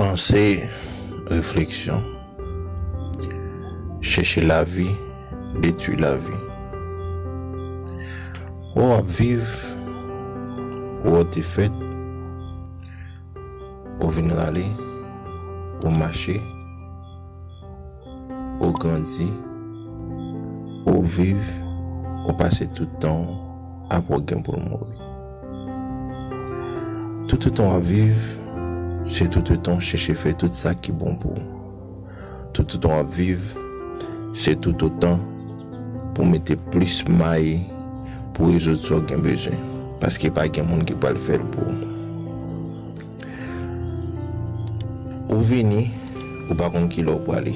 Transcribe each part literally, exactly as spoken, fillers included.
Panse, refleksyon, chèche lavi, detwi lavi. Wè w ap viv, wè w te fèt, ou vin rale, ou mache, ou grandi, ou viv, ou pase tout tan w apre w gen pou l mouri. Toutotan w ap viv, se toutotan w chèche fè tout sa ki bon pou ou. Toutotan w ap viv, se toutotan pou w mete plis may pou rezoud sa w gen bezwen. Paske pa gen moun ki pral fè l pou ou. Ou vini, ou pa konn kilè w prale.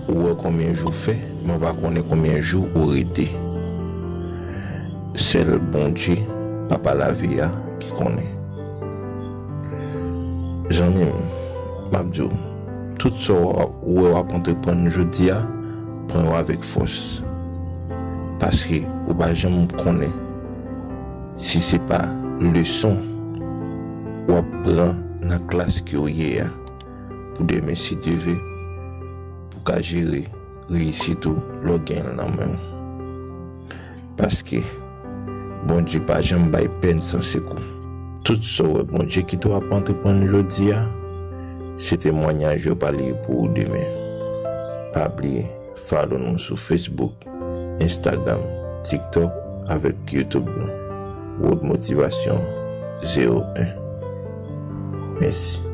Ou wè konbyen jou w fè, men w pa konnen konbyen jou ou rete. Sèl Bondye, Papa lavi a, ki konnen. Zanmi m, m ap di w, tout sa w wè w ap antreprann jodi a, pran yo avèk fòs. Paske ou pa janm konnen si se pa leson w ap pran nan klas ke w ye a, pou demen, si Dye vle, pou w ka jere reyisit ou lè w gen l nan men w. Paske Bondye pa janm bay pèn san sekou. Tout sa w wè Bondye kite w ap antreprann jodi a, se temwayaj yo pale pou ou demen. Pa bliye, follow nou sou Facebook, Instagram, TikTok avèk YouTube nou. Road Motivation zewo en. Mèsi.